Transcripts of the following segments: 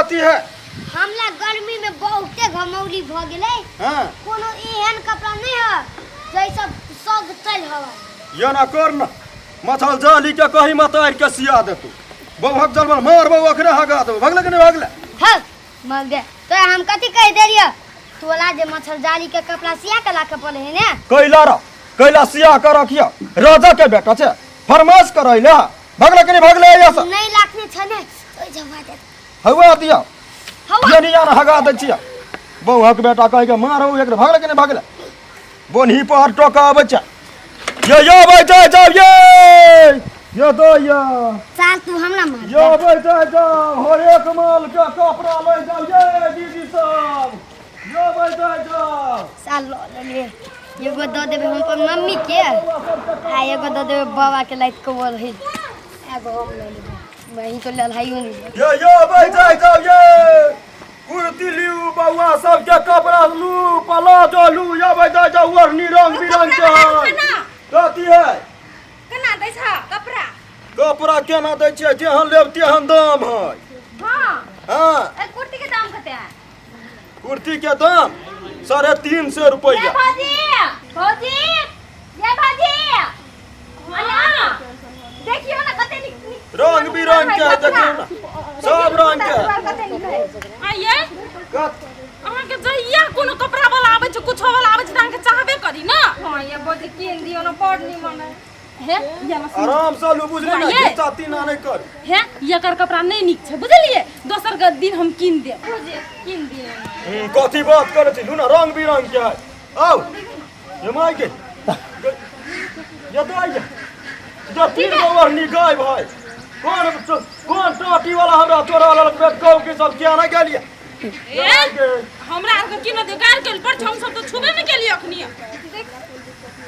कथी है? हमरा गर्मी में बहुते घमौली भ गेलै। हाँ। कोनो एहन कपड़ा नहीं है जैसे सब चल हवा। ये ना कर ना मछल जाली के कही मत आर के सिया दे तू बौहक जलमल मार बौ अखरे हगा दे भगले के नहीं भगले। हाँ मर दे तो हम कथी कह दे रहियो तोला जे मच्छर जाली के कपड़ा सिया के लाके पड़े है ने। कैला रा कैला सिया के रखिया राजा के बेटा छे फरमाइश करैला भगले के नहीं भगले ऐसा नहीं लाखने छने ओइ जवा दे हवा दिया हवा ये नहीं आना हगा दे छिया बौहक बेटा कह के मारो एक भगले के नहीं भगले बोनही पर टोका आबै छै ये यो बैठे जाओ ये ये दो ये साल तू हमरा मार यो बैठे जाओ हरेक माल के कपड़ा ले जाओ ये दीदी सब यो बैठे जाओ साल ल लेलिए एगो दऽ देबै हम अपन मम्मी के आ एगो दऽ देबै बाबा के लाइत के बोल है एगो हम लऽ लेबै वही तो लड़ाइयो नहीं ये यो बैठे जाओ ये कुर्ती लिू बउआ सबके कपड़ा लू प्लाजो लू यो बैठे जाओ ओढ़नी रंग बिरंग के है कथी है? केना दै छ कपड़ा? कपड़ा केना दै छियै? जेहन लेब तेहन दाम है। हाँ। हाँ। ए कुर्ती के दाम कते है? कुर्ती के दाम 350 रुपया। ये भौजी, भौजी, ये भौजी। हाँ। देखियो ना कते नीक नीक रंग बिरंग के है, देखियौ ना सब रंग के है। कते नीक है। आइए कत अहाँके जहिया कोनो कपड़ा वाला आबै छै कुछो वाला आबै छै तऽ अहाँके चाहबे करी ना। हाँ ये भौजी कीन दियो ना बड़ नीमन है। हे ये ना सुन। आराम से लू बुझली ना आइए। घिचा तीना नहीं कर। हे एकर कपड़ा नहीं नीक छै बुझलिए दोसर के दिन हम कीन देब। भौजी कीन दियो। कथी बात करै छी लू ना रंग बिरंग के है। आउ ये माय के ये तो आइए जो तीन गो ओढ़नी गायब है। कौन कौन टाटी वाला हमरा चोरा लेलक बे कहू की सब किया ना गेलिए। ए हमरा आरके कीन दियो गार के पर हम सब तऽ छुबे नहि केलिए अखनी।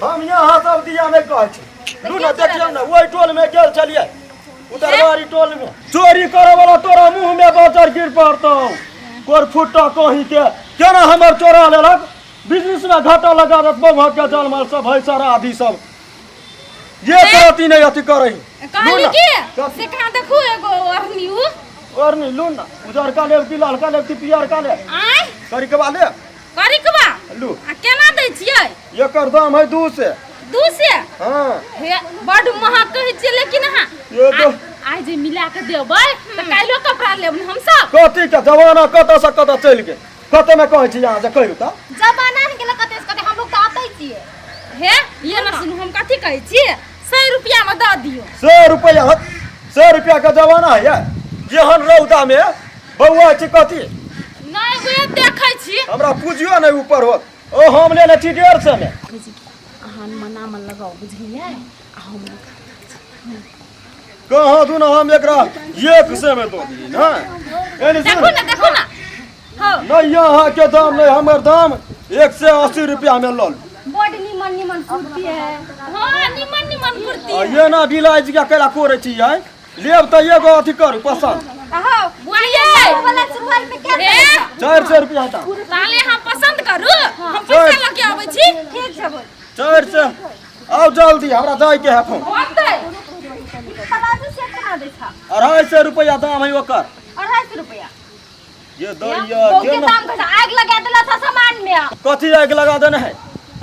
हम यहाँ सब दिया नहीं कहै छी लू ना देखियौ ना ओहि टोल में गेल छलियै उतरवारी टोल में चोरी करे वाला तोरा मुंह में बाजर गिर पड़तौ कोर फुट्टा कहीं के केना हमर चोरा लेलक बिजनेस में घाटा लगा देत बौआ के जान माल सब है सारा आदि सब ये करती नहीं अथी करे। कहली की से कहाँ देखू एगो ओढ़नी उ और नहीं लू ना उजरका लेब कि ललका लेब कि पियरका लेब? आय करिकवा लेब? करिकवा लू आ केना दै छियै? एकर दाम है 200। 200? हाँ। हे बड महग कहै छियै लेकिन अहाँ ये तो आइ जे मिला के देबै तऽ काल्हिो कपड़ा लेब ने हमसब। कथी के जमाना कतऽ से कतऽ चलि गेल कतऽ में कहै छी अहाँ जे कहियौ तऽ जमाना ने गेलै कतऽ से कतऽ हम लोग तऽ आतै छियै। हे ये ना सुनू हम कथी कहै छियै 100 रुपया में दऽ दियौ। 100 रुपया? 100 रुपया के जमाना है यार जेहन रौदा में बौआ छी कथी नहीं उहे देखै छी हमरा पूजियो नहीं ऊपर होत ओ हम लेने छी 150 में। अहाँ मना मन लगाओ बुझलियै आ हम कहाँ दू ना हम एकरा 100 में दऽ दियै ना। एने सुन। देखू ना देखू ना। हाँ। नहीं यहाँ के दाम नहीं हमर दाम 180 रुपया में लऽ लू। बड निमन निमन कुर्ती है। हाँ निमन निमन कुर्ती आ ये ना बिलाइ जी के कैला कोरै छी आइ लेब तऽ एगो अथी करू पसंद। आहो बुआइए वाला सुरवाल में क्या? हे 400 रुपया दाम। ताले हम पसंद करू हम पैसा लऽ के आबै छी। ठीक छै बोल 400 आउ जल्दी हमरा जाय के है फोन। होतै प्लाजो सेट केना दै छ? 250 रुपया दाम है ओकर। 250 रुपया? ये दैया बहुते केना दाम कहै आगि लगा देला था सामान में। कथी आगि लगा देने है?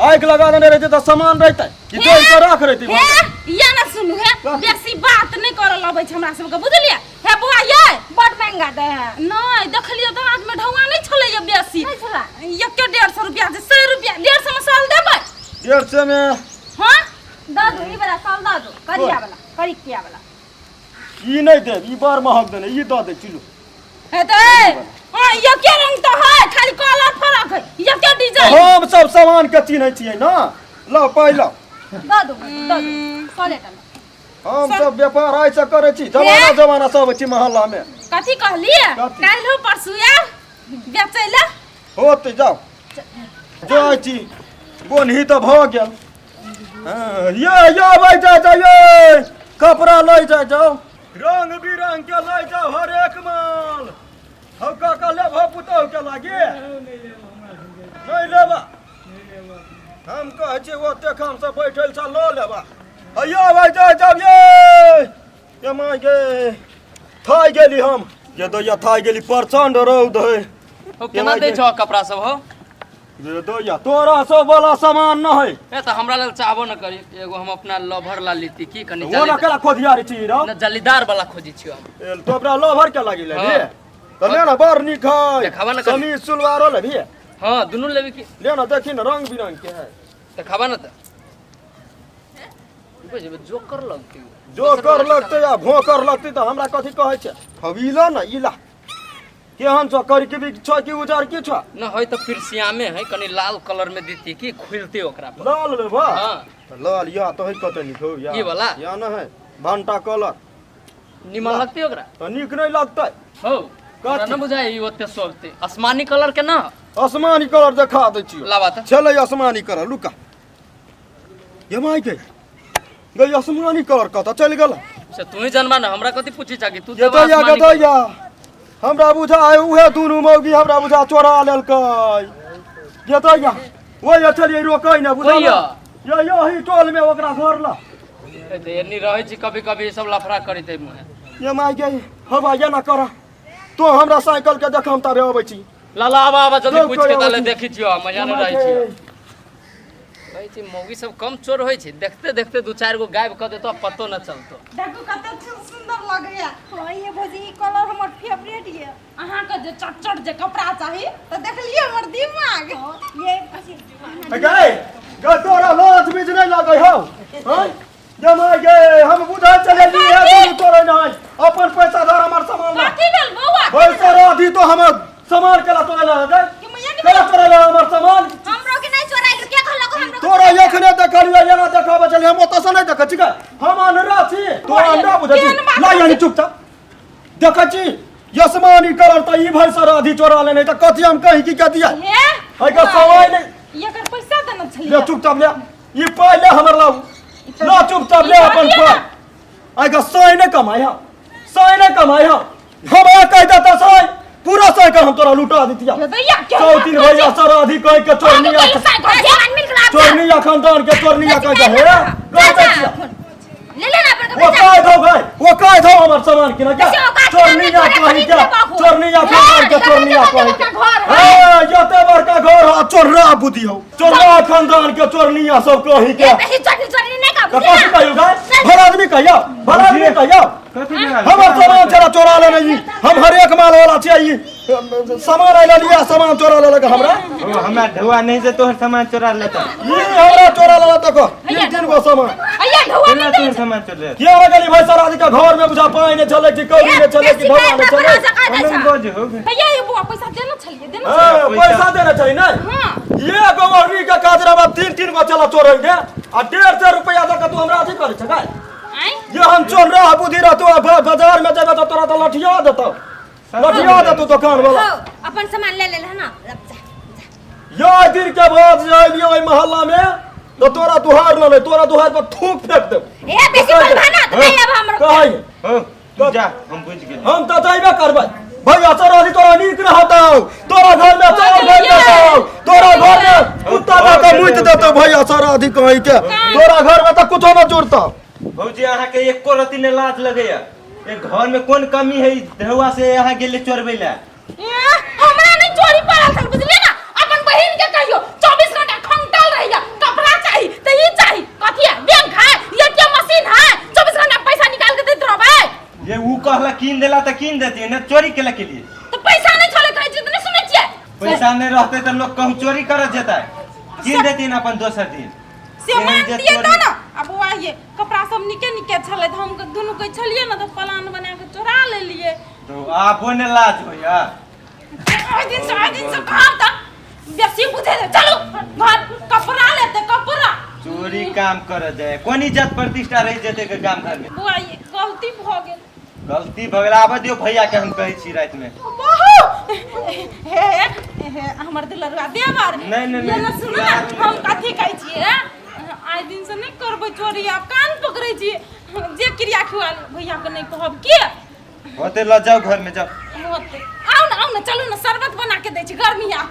आगि लगा देने रहते तऽ सामान रहते कि तोड़ के राख रहते। हे ये ना सुनू हे बेसी बात नहीं करल अबै छै हमरा सबके बुझलियै। हे बौआ ये बड महंगा दे है। नहीं देखलियै तऽ हाथ में ढौआ नहीं छलै ये बेसी। नहीं छलै। एके 150 रुपया जे 100 रुपया 150 में साल देबै। 150 में? हाँ दऽ दू ई वाला साल दऽ दू करिया वाला करिकिया वाला। ई नहीं देब ई बड़ महग देने ई दऽ दे चलू। हे तऽ हाँ एके रंग तऽ है खाली कलर फरक है एके डिजाइन। हम सब सामान के चिन्है छियै ना लौ पाइ लौ। दऽ दू दऽ दू सौले टा। हम सब व्यापार आइ से करै छी जमाना जमाना सब छी मोहल्ला में। कथी कहलियै? काल्हिो परसू आयब बेचै लए। होतै जाउ जाइ छी बोनही तऽ भऽ गेल। हाँ, ये ये बैठा जाओ ये कपड़ा लै जाय जाओ रंग बिरंग के लै जाओ हरेक माल। हौ काका लेब हौ पुतहु के लागे? नहीं लेबा हम कहै छी ओतेक हम सब बैठल छ लऽ लेबा। अयो बैठा जाओ ये ये माय गे थाइ गेली हम। ये तो यथा गेली प्रचंड रौद है। हो केना दै छौ कपड़ा सब हो? ये तो या तोरा सब वाला सामान न है। ए त हमरा लेल चाहबो न करी, एगो हम अपना लभर ला लीती की कनी वो ना केला खोदियारी छी रो। न जालीदार वाला खोजी छियो हम। ए तो अपना लभर के लागी ले हाँ। रे। त ले ना बड़ नीक है। देखावा न कनी। समीज सलवारो लेबी? हां दुनू लेबी की? ले ना देखी ना रंग बिरंग के है। देखावा न त। बुझबे जोकर लगती। जोकर लगते या भोकर लगते त हमरा कथी कहै छै? हवीला न इला केहन छ करी के भी छ कि उजर की छ? न है त फिर सियामे है, कनी लाल कलर में देती की खुलते ओकरा पर। लाल लेबा? हां। त लाल या त है कते नीक हो या। ई वाला? या न है भंटा कलर। निमन लगते ओकरा? त नीक नहीं लगतै। हो हमरा न बुझाइ ई ओते शोभते। आसमानी कलर के न? आसमानी कलर देखा दै छियो। लाबा त। छलै आसमानी कलर लुका। ये माई के गई आसमानी कलर कत चल गेल? से तू ही जानबा न, हमरा कथी पूछी छा कि तू ये तो या गदैया हमरा बुझा है उहे दुनू मौगी हमरा बुझा चोरा लेलकै। ये तो या वो ये चलिए रोकै न बुझा कोइया? ये यही टोल में ओकरा घर ल। ए त एनी रहै छी कभी कभी सब लफड़ा करिते मुहे। ये माई के हवा ये ना कर तो हमरा साइकिल के देखम तबे अबै छी। लाला आबा आबा जल्दी दौड़ पूछ के कर ताले आबै छी। देखी छियो हम मजा न रहै छी। कहै छी मौगी सब कम चोर होइ छै, देखते देखते दू चारि गो गायब कऽ देतो पतो न चलतो। देखू कते सुंदर लगैया। हां ये भौजी ई कलर हमर फेवरेट ये। अहाँ के जे चट चट जे कपड़ा चाही त देखलिए हमर दिमाग। ये भौजी गए गए तोरा लाज बीज नहीं लगै हौ। हैं ये माई गे हम बुझा चले ली है दुनू तोरे नहीं अपन पैसा धर हमर सामान ला। कथी भेल बौआ? पैसा रही तो हमर सामान केला तोरे ला गए? कि मैया के केला तोरे ला हमर सामान? हमरो के नहीं चोराइल के कहलक हमरो तोरा एखने देखलियो एना देखाबे चलिए हम ओतऽ से नहीं देखै छी हम अनरा छी तोरा ना बुझै छी। ला यानी चुपचाप देखै छी यसमानी कलर त ई भाई सर आधी चोरा लेने त कथी हम कहीं की कह दिया हे है का सवाल नहीं। एकर पैसा देना छलिए। ले चुपचाप ले ई पहिले हमर लाउ ला चुपचाप ले अपन पाइ। आइ का सही नहीं कमाई हा सही नहीं कमाई हा हमरा कह देता सही पूरा सही के हम तोरा लुटा दितिया। चौतीन भैया सर आधी कह के चोरनिया चोरनिया खानदान के चोरनिया कह के हे कह दै छियै। ले लेना अपन वो कह दो भाई वो कह दो हमर सामान किना क्या चोरनिया कहि के चोरनिया खानदान के चोरनिया कहि के हे जते बड़का घर हो चोरना बुद्धि हो चोरना खानदान के चोरनिया सब कहि के बेसी चटनी चटनी नहीं का कथी कहियो गाय भला आदमी कहियो भला आदमी कहियो हमर सामान चोरा चोरा लेने ई हम हर एक माल वाला छियै ई सामान आइल लिया सामान चोरा लेलक हमरा। ओ हमरा ढौआ नहीं से तोहर सामान चोरा लेता। ई हमरा चोरा लेलक देखो तीन तीन गो सामान। अइया ढौआ केना तोहर सामान चोरा लेता? किया गेली भाई सर आदि के घर में बुझा पानी नहीं चले कि कौड़ी नहीं चले कि ढौआ नहीं चले। हम बोझ हो गए। भैया ये बुआ पैसा देना छलिए देना। हां पैसा देना चाहिए नहीं। हां ये गोवरी के काजरा में तीन तीन गो चला चोरेंगे आ 150 रुपया दे के तू हमरा अथी करै छै गाय। ये हम चोर रहा बुद्धि रह तू बाजार में जेबे त तोरा त लठिया देतौ लठिया देतौ दुकान वाला। अपन सामान ले ले ना। या दिन के बाद जाइबियो ओइ मोहल्ला में तो तोरा दुहार न ले तोरा दुहार पर थूक फेंक देब। ए बेसी बोलबा ना त नहीं अब हमरो कहै हो तू जा हम बुझ गेली। हम त जाइबे करबै भैया सर तोरा नीक रहतौ तोरा घर में चाउर भरि देतौ तोरा घर में कुत्ता दऽ के मुति देतौ भैया सर अधि कहि के तोरा घर में त कुछो न जुड़तौ। भौजी अहाँ के एको रति ने लाज लगैया? एक घर में कोन कमी है ढौआ से यहाँ गेले चोरबै ला? हमरा नहीं चोरी पड़ल छल बुझलिए ना। अपन बहिन के कहियो 24 घंटा खंगटल रहैया कपड़ा चाही त ई चाही कथी है बैंक है एटीएम मशीन है 24 घंटा पैसा निकाल के दैत रहबै। ये ऊ कहला कीन देला त कीन देती ना चोरी केला के लिए। त पैसा नहीं छले कहै छी त नहीं सुनै छियै। पैसा नहीं रहते त लोग कहूं चोरी कर जेतै कीन देती ना अपन दोसर दिन से मानतियै त ना। अब बौआ ये कपड़ा सब निके निके छलै त हम दुनू के छलियै ना त प्लान बना के चोरा लेलियै। तो आबो ने लाज होइया। ओइ दिन से कहब त बेसी बुझै चलू घर कपड़ा लेते कपड़ा चोरी काम कर जाए कोन इज्जत प्रतिष्ठा रहि जेतै के गाम घर में। बौआ ये गलती भ गेल। गलती भ गेल आबऽ दियौ भैया के हम कहै छी राति में। बहु हे हे हमर दुलरुआ देवर नहीं नहीं नहीं सुनू ना हम कथी कहै छियै आइ दिन से नहीं करबै चोरी आब कान पकड़ै छी जे क्रिया खुआ भैया के नहीं कहब के होते ल जाओ घर में जाओ। होते आओ ना चलू ना शरबत बना के दै छी गर्मी आ।